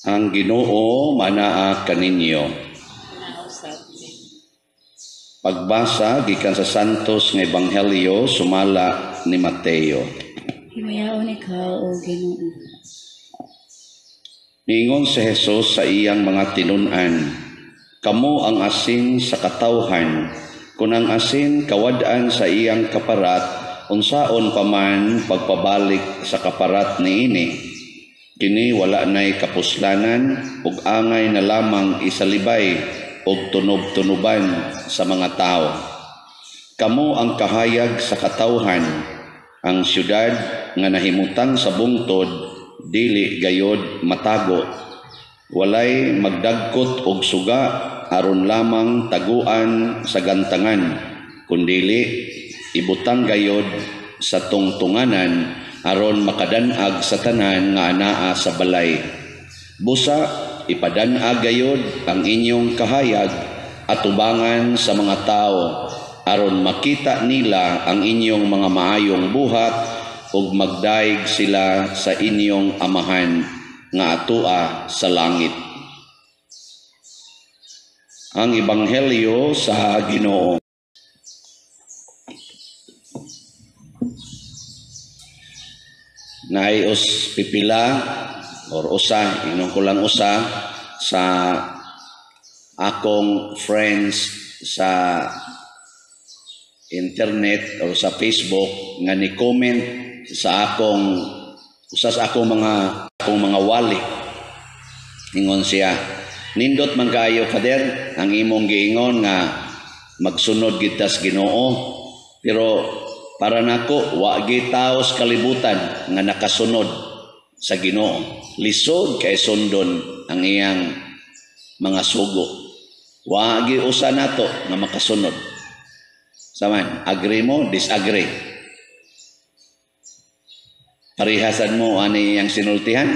Ang Ginoo manaa kaninyo. Nausab ni. Pagbasa gikan sa Santos nga Ebanghelyo sumala ni Mateo. Himayaon ikaw, O Ginoo. Niingon si Jesus sa iyang mga tinun-an, "Kamo ang asin sa katawhan. Kung ang asin kawad-an sa iyang kaparat, unsaon pa man pagpabalik sa kaparat niini? Kini wala nay kapuslanan ug angay na lamang isalibay ug tunob-tunoban sa mga tao. Kamo ang kahayag sa katawhan. Ang syudad nga nahimutang sa bungtod dili gayod matago. Walay magdagkot og suga aron lamang taguan sa gantangan, kundili ibutang gayod sa tungtunganan aron makadan-ag sa tanan nga anaa sa balay. Busa ipadan-ag gayod ang inyong kahayag atubangan sa mga tao aron makita nila ang inyong mga maayong buhat ug magdayeg sila sa inyong Amahan nga atua sa langit." Ang Ebanghelyo sa Ginoo. Naay us pipila or usa, ingon ko lang usa sa akong friends sa internet or sa Facebook nga ni-comment sa akong usa sa akong mga wali. Ingon siya, "Nindot man kaayo, Father, ang imong giingon nga magsunod kita sa Ginoo, pero para nako wa gyud tawo sa kalibutan nga nakasunod sa Ginoo. Lisod kay sundon ang iyang mga sugo. Wa gyud usa nato nga makasunod." Saman, agree mo, disagree? Parihasan mo ani iyang sinultihan?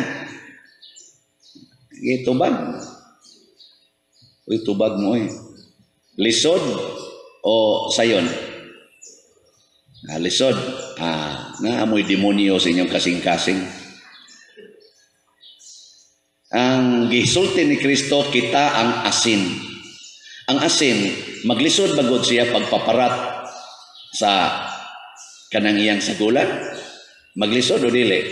Sige, tubag. Uy, tubag mo eh. Lisod o sayon? Ah, lisod. Ah, naamoy demonyo sa inyong kasing-kasing. Ang gisulti ni Kristo, kita ang asin. Ang asin, maglisod bagod siya pagpaparat sa kanang iyang sagulan? Maglisod o dili?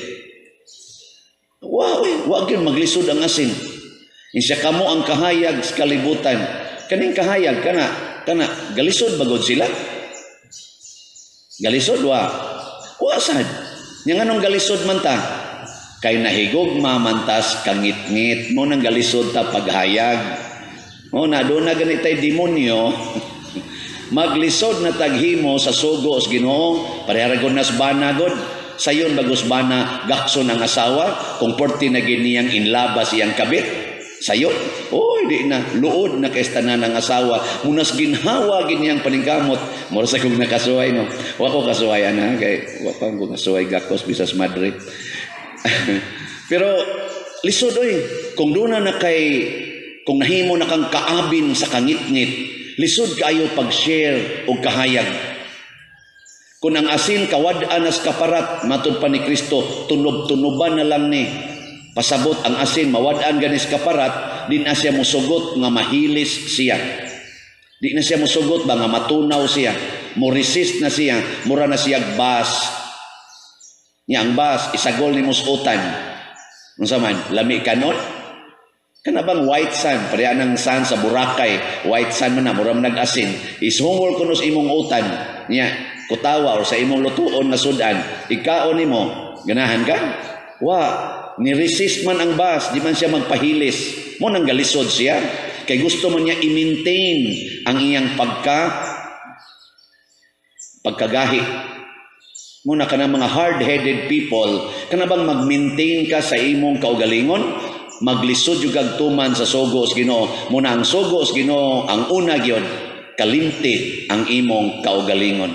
Wa, uy, wa gyud maglisod ang asin. Insya kamo ang kahayag sa kalibutan. Kaning kahayag kana kana galisod bagod sila? Galisod wa? Wa sad. Nya nganong galisod man ta? Kay nahigugma man tas kangitngit mo nang galisod ta paghayag. O na doon na ganit tay demonyo. Maglisod na taghimo sa sugo sa Ginoo, pareha ra gud nas bana god. Sayon bagus bana gakson ang asawa kung porti na giniyang inlabas iyang kabit. Sayon, oy di na luod na kay tanan ang asawa, munas ginhawa giniyang paningkamot. Mura sa kong nakasuway no. Wa ko kasuway ana kay wa pa ko kasuway gakos bisas madre. Pero lisod oy kung duna na kay kung nahimo na kang kaabin sa kangitngit, lisod kaayo pag-share og kahayag. Kung ang asin kawad-an as kaparat, matud pa ni Kristo, tunob-tunoban na lang ni. Pasabot ang asin, mawad-an ganis kaparat, di na siya musugot nga mahilis siya. Di na siya musugot ba nga matunaw siya. Mo-resist na siya, mura na siya bas. Nya ang bas, isagol ni musutan. Unsa man, lami kanon? Kana bang white sand, pareha ng sand sa Boracay, white sand man na, mura man nag-asin. Ishungol kuno sa imong utan, nya, kutawa or sa imong lutuon nga sudan, ikaon nimo, ganahan ka? Wa, ni-resist man ang bas, di man siya magpahilis. Mo nang galisod siya, kay gusto man niya i-maintain ang iyang pagkagahi. Muna ka ng mga hard-headed people, kana bang mag-maintain ka sa imong kaugalingon? Maglisod yung gagtuman sa sugo sa Ginoo. Muna ang sugo sa Ginoo, ang una gyud, kalimti ang imong kaugalingon.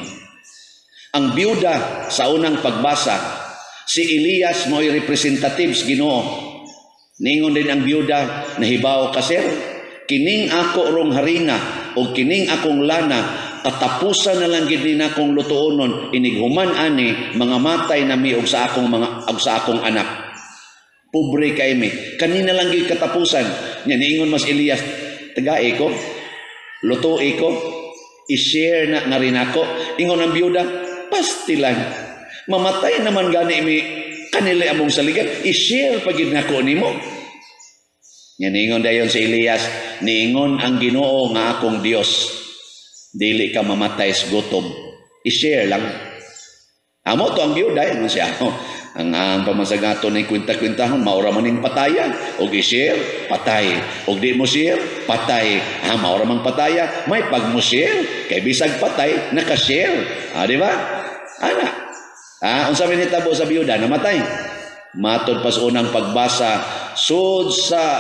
Ang biyuda sa unang pagbasa, si Elias mo'y representative sa Ginoo. Ningon din ang biyuda, nahibaw ka sir, kining ako rong harina o kining akong lana, katapusan na lang gid ni nakong lutuonon, inighuman ani mga matay na mi og sa akong mga og sa akong anak. Pobre kay mi. Kanina lang gyud katapusan. Nya niingon mas Elias, tagai ko, lutuoi ko, i-share na nga rin ako. Ingon ang biyuda, pastilan. Mamatay naman gani mi kanila among saligan, i-share pa gyud nako nimo. Nya niingon dayon si Elias, niingon ang Ginoo nga akong Dios, dili ka mamatay sa gutom. I-share lang. Amo to ang biyuda, ingon siya. Ang pamansagato ni kwenta-kwentahon, maura man ning pataya. Og i-share, patay. Og di mo share, patay. Ha, maura mang pataya, may pag mo share, kay bisag patay, naka-share. Ah, di ba? Ana. Ah, unsa man hitabo sa biyuda, namatay. Matod pa sa unang pagbasa, sud sa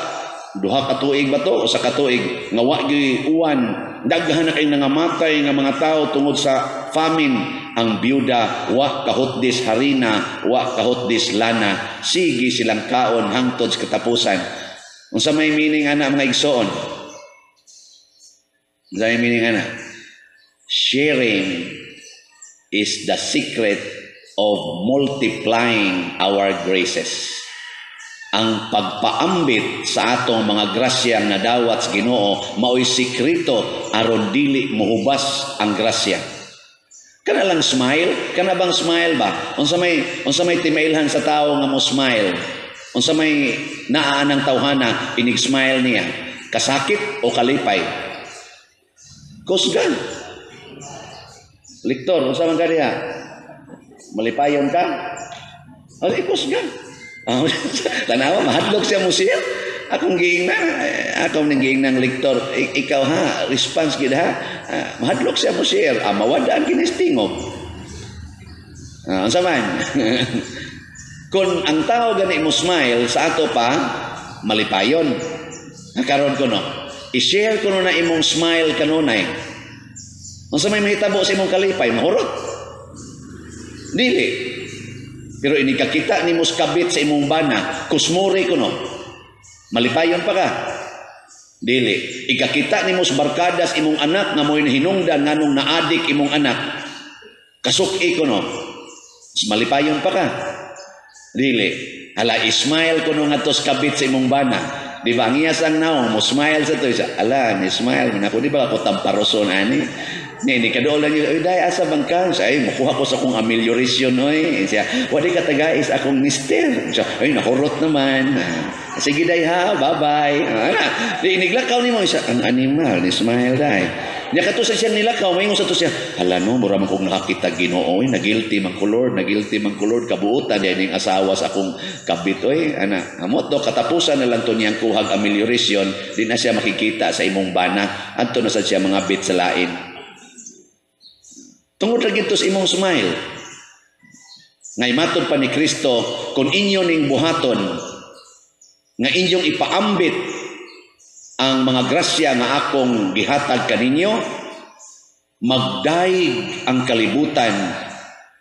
2 ka tuig ba to o sa katuig nga wa gyud uwan, daghan na kay nangamatay nga mga tao tungod sa famine. Ang biyuda wa kahutdis harina, wa kahutdis lana, sige silang kaon hangtod sa katapusan. Unsa may meaning ana, mga igsoon? Unsa may meaning ana? Sharing is the secret of multiplying our graces. Ang pagpaambit sa atong mga grasya nga nadawat sa Ginoo maoy sikreto aron dili mohubas ang grasya. Kana lang smile, kana bang smile ba? Unsa may timailhan sa tawo nga mo smile? Unsa may naa ng tawhana inig smile niya? Kasakit o kalipay? Kusgan. Liktor, unsa man ka diha? Malipayon ka? Ay, kusgan. Tanawa, mahadlok siya mo siya. Akong giing na, akong ning giing ng lektor, ikaw ha, response gid ha. Mahadlok siya mo share. Mawadaan kinis tingog. Unsa man? Kung ang tao gani mo smile sa ato pa, malipayon. Nakaron ko no. I-share ko no na imong smile kanunay. Unsa may mahitabo sa imong kalipay, mahurot. Dili. Pero inikakita nimo sa kabit sa imong bana, kusmuri ko no. Malipayon pa ka. Dili. Ikakita nimo sa barkadas imong anak nga mo'y hinungdan nganong naadik imong anak. Kasuki ko no. Malipayon pa ka. Dili. Hala, smile ko no ngadto sa kabit sa imong bana. Di ba? Ang iyas ang naong, mo smile sa to. Isa, ala, ni smile man ako. Di ba ako tamparoson ani? Ni, ni kadool lang yun. Ay, day, asa bang ka? Siya, ay, makuha ko sa akong amelioration, oy. Siya, wadi ka tagais akong mister. Siya, ay, nahurot naman. Sige, day ha, bye-bye. Ana, di, iniglakaw ni mo. Siya, ang animal, ni smile, day. Niya kato sa siya nilakaw, maingon sa to siya, hala no, mura man kong nakakita Ginoo, oy, nagilty man ko Lord, nagilty man ko Lord, kabuotan diay ning asawa sa akong kabit, oy, ana, amot do, katapusan na lang to niyang kuhag amelioration, di na siya makikita sa imong bana, adto na sad siya mga bit sa lain. Tungod lagi to sa imong smile. Ngay matod pa ni Kristo, kung inyo ning buhaton, nga inyong ipaambit ang mga grasya nga akong gihatag kaninyo, magdaig ang kalibutan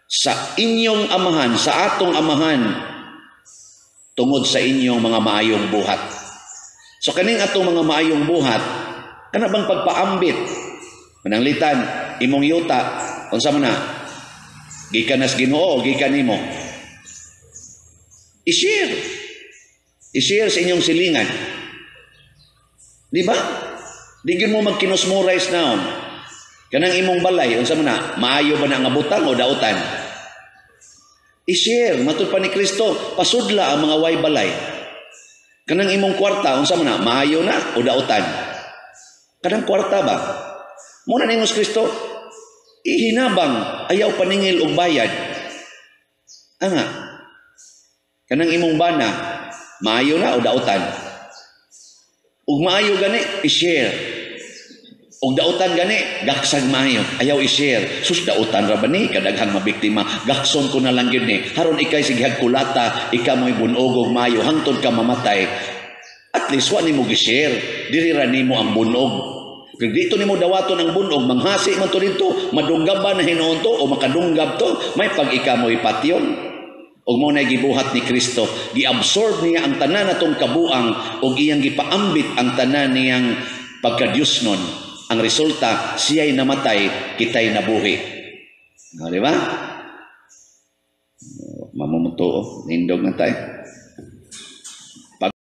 sa inyong amahan, sa atong amahan, tungod sa inyong mga maayong buhat. So kaning atong mga maayong buhat, kana bang pagpaambit? Mananglitan, imong yuta, unsa man na? Gikan nas Ginoo, gikan nimo. I-share. I-share sa inyong silingan. Di ba? Di gyud mo magkinusmurais naon. Kanang imong balay, unsa man na? Maayo ba na nga butang o dautan? I-share, matud pa ni Kristo, pasudla ang mga way balay. Kanang imong kwarta, unsa man na? Maayo na o dautan? Kanang kwarta ba? Muna ni Kristo, ihinabang, ayaw paningil og bayad. Anga, kanang imong bana, maayo na o dautan? Ug maayo gani, i-share. Ug dautan gani, gaksag maayo, ayaw i-share. Sus, dautan ra ba ni? Kadaghang mabiktima. Gakson ko na lang gyud ni. Haron ikay sigihag kulata, ikaw mo'y bunog og maayo, hangtod ka mamatay. At least wa nimo gi-share. Diri ra nimo ang bunog. Kung dito nimo dawaton ang bunog, manghasi man to dito, madunggaban na hinuon to o makadunggab to, may pag ika mo'y patyon. Og mo na gibuhat ni Kristo, giabsorb niya ang tanan natong kabuang og iyang gipaambit ang tanan niyang pagka-Diyos nun. Ang resulta, siya'y namatay, kita'y nabuhi. O, di ba? Mamumuto, nindog na tayo.